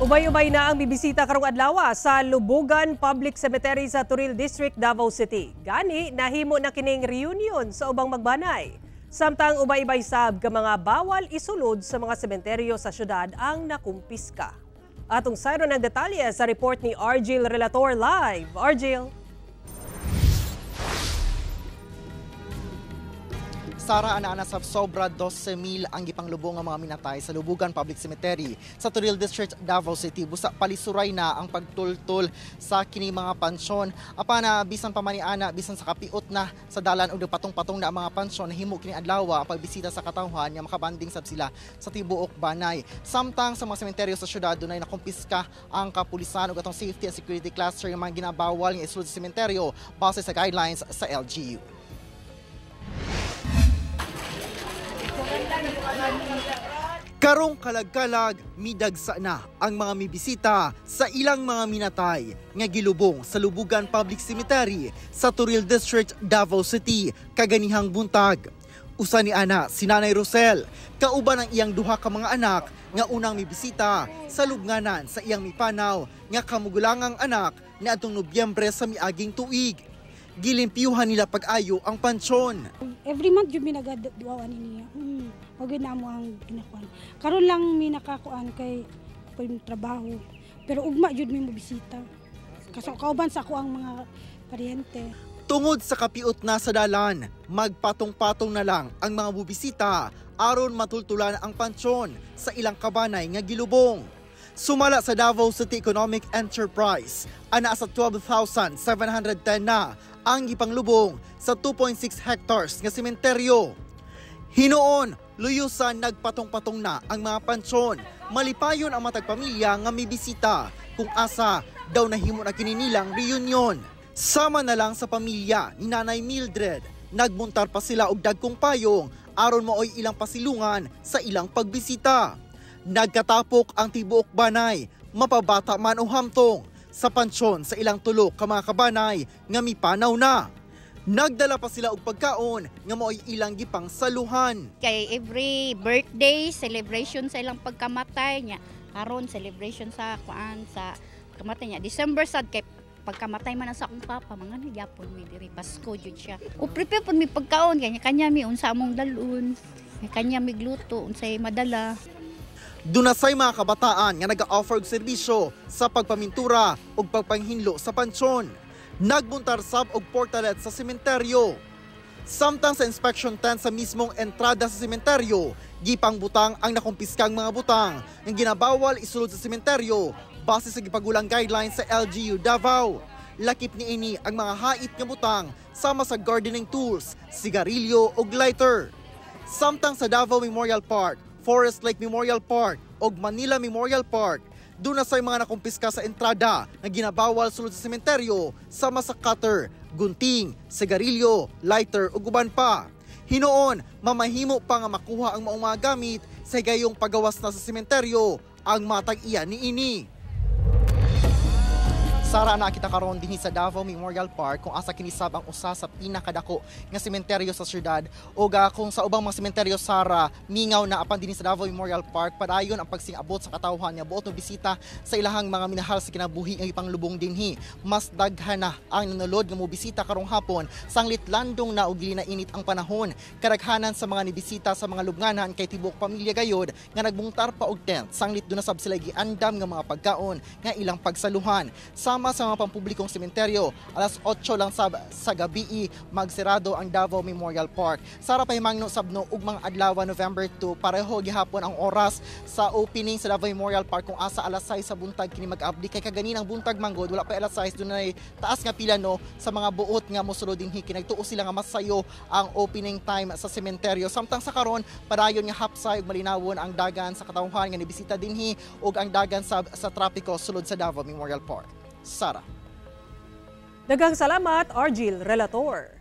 Ubay-ubay na ang bibisita karong adlaw sa Lubugan Public Cemetery sa Toril District, Davao City. Gani, nahimo na kining reunion sa ubang magbanay. Samtang ubay-ubay sab ka mga bawal isulod sa mga sementeryo sa syudad ang nakumpiska. Atong sayron ang detalye sa report ni Argil Relator Live. Argil. Sara, ana sa sobra 12,000 ang gipanglubong nga mga minatay sa Lubugan Public Cemetery sa Toril District, Davao City. Busa palisuray na ang pagtultol sa kini mga pansyon. Apan bisan pa man ni ana, bisan sa kapiot na sa dalan og patong-patong na ang mga pansyon, nahimo kini adlaw ang pagbisita sa katawhan nga makabanding sab sila sa tibuok banay. Samtang sa mga sementeryo sa syudad, dunay nakumpiska ang kapulisan ug atong safety and security cluster nga mga ginabawal nga isulod sa sementeryo base sa guidelines sa LGU. Karong kalag-kalag, midagsa na ang mga mibisita sa ilang mga minatay nga gilubong sa Lubugan Public Cemetery sa Toril District, Davao City, kaganihang buntag. Usa ni ana si Nanay Rosel, kauban ang iyang duha ka mga anak nga unang mibisita sa lubnganan sa iyang mipanaw nga kamugulangang anak niadtong Nobyembre sa miaging tuig. Gilimpyuhan nila pag-ayo ang pansyon. Every month yung minagaduawan niya. Wag na mo ang ginakuan. Karon lang mi nakakuan kay trabaho. Pero ugma jud mi mobisita. Kaso kauban sa ako ang mga paryente. Tungod sa kapiot na sa dalan, magpatong-patong na lang ang mga bubisita aron matultulan ang pansyon sa ilang kabanay nga gilubong. Sumala sa Davao City Economic Enterprise, ana sa 12,710 na ang gipanglubong sa 2.6 hectares nga sementeryo. Hinuon, luyusan nagpatong-patong na ang mga pansyon. Malipayon ang matag pamilya nga mibisita kung asa daw nahimo na kini nilang reunion. Sama na lang sa pamilya ni Nanay Mildred, nagmuntar pa sila og dagkong payong aron maoy ilang pasilungan sa ilang pagbisita. Nagkatapok ang tibuok banay, mapabata man o hamtong, sa pansyon sa ilang tulo ka mga kabanay nga mipanaw na. Nagdala pa sila og pagkaon nga maoy ilang gipang saluhan. Kay every birthday, celebration sa ilang pagkamatay niya. Karon celebration sa kuan sa pagkamatay niya. December sad kay pagkamatay man sa akong papa, mga nagyapon mi diri Pasko jud siya. O prepare pud mi pagkaon kanya kanya mi unsa among dalon. Kanya mi gluto unsay madala. Dunasay mga kabataan nga nag-offer og serbisyo sa pagpamintura ug pagpanghinlo sa pansyon. Nagbuntar sab og portalet sa sementeryo. Samtang sa inspection tent sa mismong entrada sa sementeryo, gipangbutang ang nakumpiskang mga butang nga ginabawal isulod sa sementeryo base sa gipagulang guidelines sa LGU Davao. Lakip niini ang mga hait nga butang sama sa gardening tools, sigarilyo ug lighter. Samtang sa Davao Memorial Park, Forest Lake Memorial Park ug Manila Memorial Park, doon na sa mga nakumpiska sa entrada na ginabawal sulod sa sementeryo sama sa cutter, gunting, sigarilyo, lighter ug uban pa. Hinuon, mamahimo pa nga makuha ang maong mga gamit sa gayong pagawas na sa sementeryo ang matag-iya niini. Sara, nakita karon dinhi sa Davao Memorial Park kung asa kinisab ang usa sa pinakadako nga sementeryo sa syudad. Ug kung sa ubang mga sementeryo, Sara, mingaw na, apan dinhi sa Davao Memorial Park padayon ang pagsing-abot sa katawhan nga buot mo bisita sa ilahang mga minahal sa kinabuhi nga ipanglubong dinhi. Mas daghan na ang nanulod nga mobisita karong hapon sanglit landong na og dili na init ang panahon. Kadaghanan sa mga nibisita sa mga lubnganan kay tibuok pamilya gayod nga nagbungtar pa og tent sanglit duna sab sila giandam nga mga pagkaon nga ilang pagsaluhan. Sama sa mga pampublikong sementeryo, alas 8 lang sab sa gabi magsirado ang Davao Memorial Park. Sara, pahimangno sabno ug mga adlaw November 2 pareho gihapon ang oras sa opening sa Davao Memorial Park kung asa alas 6 sa buntag kini mag-abli kay kaganinang buntag manggod wala pa alas 6 dunay taas nga pila no sa mga buot nga mosulod dinhi. Kinagtuo sila nga mas sayo ang opening time sa sementeryo. Samtang sa karon padayon nga hapsay ug malinawon ang dagan sa katawhan nga nibisita dinhi ug ang dagan sab sa trapiko sulod sa Davao Memorial Park. Sara. Daghang salamat, Argil Relator.